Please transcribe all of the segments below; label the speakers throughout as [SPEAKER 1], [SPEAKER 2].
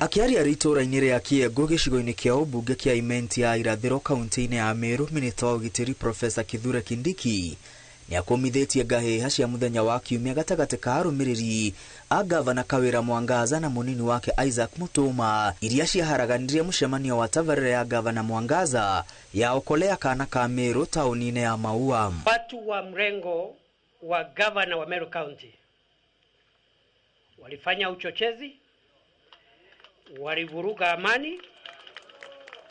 [SPEAKER 1] Akĩaria arĩ itũũra-inĩ rĩa Kĩengũ gĩcigo-inĩ kĩa ũmbunge kĩa Imenti ya irathĩro kaunti-inĩ ya Meru, minista wa ũgitĩri Profesa Kithure Kindiki nĩakũmithĩtie ngahĩha cia mũthenya wa kiumia gatagatĩ ka arũmĩrĩri a gavana Kawĩra Mwangaza na mũnini wake Isaac Mutuma iria ciaharaganirie mũcemanio wa tabarĩra ya gavana Mwangaza ya Okolea kana ka Meru taũni-inĩ ya Maua.
[SPEAKER 2] Watu wa mrengo wa gavana wa Meru County walifanya uchochezi, walivuruga amani,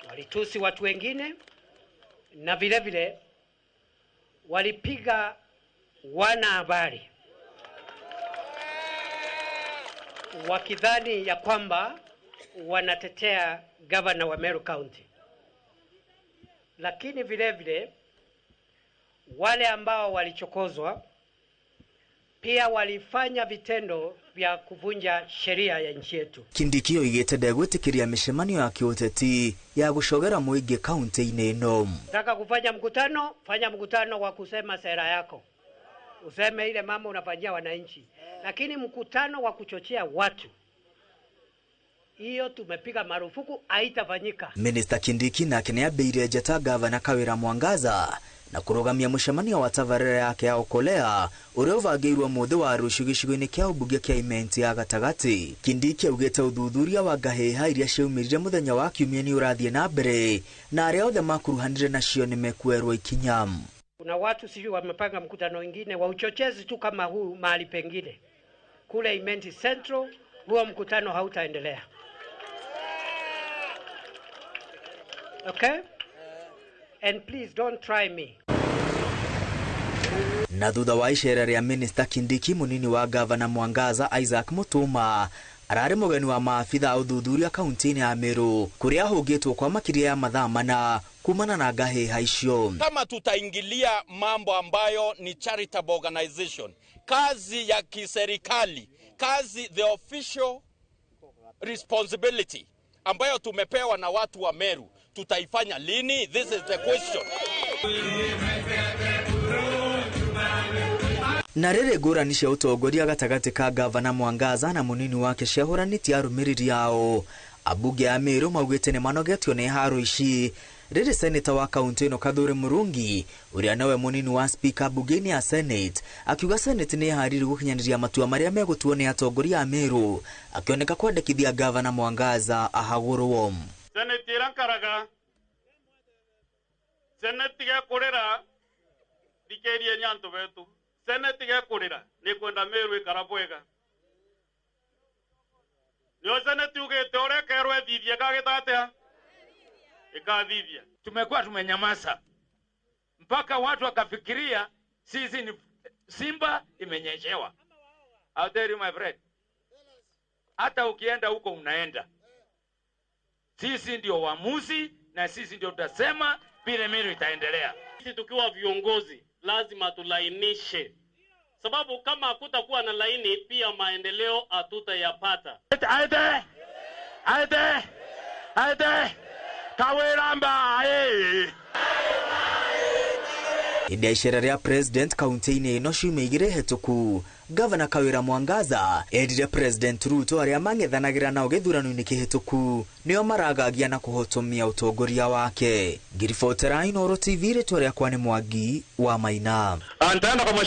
[SPEAKER 2] walitusi watu wengine na vile vile walipiga wanahabari wakidhani ya kwamba wanatetea gavana wa Meru County. Lakini vile vile wale ambao walichokozwa pia walifanya vitendo vya kuvunja sheria ya nchi yetu.
[SPEAKER 1] Kindiki oigĩte ndegwĩtĩkĩria mĩcemanio ya kĩũteti ya gũcogera mũingĩ kaunti-inĩ ĩno.
[SPEAKER 2] Nataka kufanya mkutano, fanya mkutano wa kusema sera yako, useme ile mambo unafanyia wananchi, lakini mkutano wa kuchochea watu, hiyo tumepiga marufuku, haitafanyika.
[SPEAKER 1] Minister Kindiki nake nĩambĩire njata gavana Kawĩra Mwangaza na kũrũgamia mũcemanio wa tabarĩra yake ya Okolea ũrĩa ũbangĩirwo mũthĩ wa rũciũ gĩcigo-inĩ kĩa ũmbunge kĩa Imenti ya gatagatĩ. Kindiki augĩte ũthuthuria wa ngahĩha iria ciaumĩrire mũthenya wa kiumia nĩ ũrathiĩ na mbere na arĩa othe makuruhanire nacio nĩmekuoerwo ikinya.
[SPEAKER 2] Kuna watu sijui wamepanga mkutano wengine wa uchochezi tu kama huu mahali pengine kule Imenti Central, huo mkutano hautaendelea. Okay? And please don't try me.
[SPEAKER 1] Na thutha wa icera rĩa Minister Kindiki, mũnini wa gavana Mwangaza Isaac Mutuma ararĩ mũgeni wa maabitha a ũthuthuria kaunti-inĩ ya Meru kũrĩa ahũngĩtwo kwa makĩria ya mathaa mana kumana na ngahĩha icio.
[SPEAKER 3] Kama tutaingilia mambo ambayo ni charitable organization, kazi ya kiserikali, kazi the official responsibility ambayo tumepewa na watu wa Meru, tutaifanya lini? This is the question.
[SPEAKER 1] Na rĩrĩ ngũrani cia ũtongoria gatagatĩ ka gavana Mwangaza na mũnini wake ciahũranĩtie arũmĩrĩri ao, ambunge a Meru maugĩte nĩ manogetio nĩ haro ici. Rĩrĩ seneta wa kaunti ĩno Kathuri Murungi ũrĩa nowe mũnini wa speaker bunge-inĩ ya Senate akiuga Senate nĩ ĩharĩirie gũkinyanĩria matua marĩa megũtuo nĩ atongoria a Meru, akĩoneka kwandĩkithia gavana Mwangaza ahagũrwo.
[SPEAKER 4] Senate ĩrankaraga Senate gekũrĩra thikĩrie nyantu betu Senate gekũrĩra nĩ kwenda Meru ĩkara bwega nĩo Senate ugĩte ũrekerwo ĩthithie kagĩta atĩa ĩkathithia.
[SPEAKER 5] Tumekuwa tumenyamaza mpaka watu wakafikiria sisi ni simba imenyeshewa. I'll tell you my friend, hata ukienda huko unaenda, sisi ndio waamuzi na sisi ndio tutasema vile Meru itaendelea.
[SPEAKER 4] Sisi tukiwa viongozi lazima tulainishe, sababu kama hakutakuwa na laini pia maendeleo hatutayapata.
[SPEAKER 5] Aide aide aide Kawira mbae.
[SPEAKER 1] Hĩndĩ ya icera rĩa president kaunti-inĩ ĩno ciumia igĩrĩ hĩtũku, gavana Kawĩra Mwangaza erire President Ruto arĩa mang'ethanagĩra nao gĩthurano-inĩ kĩhĩtũku nĩo maragagia na kũhotomia ũtongoria wake. Ngiribotera Inooro TV, rĩtwa rĩakwa nĩ Mwangi wa Maina.
[SPEAKER 4] Nitaenda kwa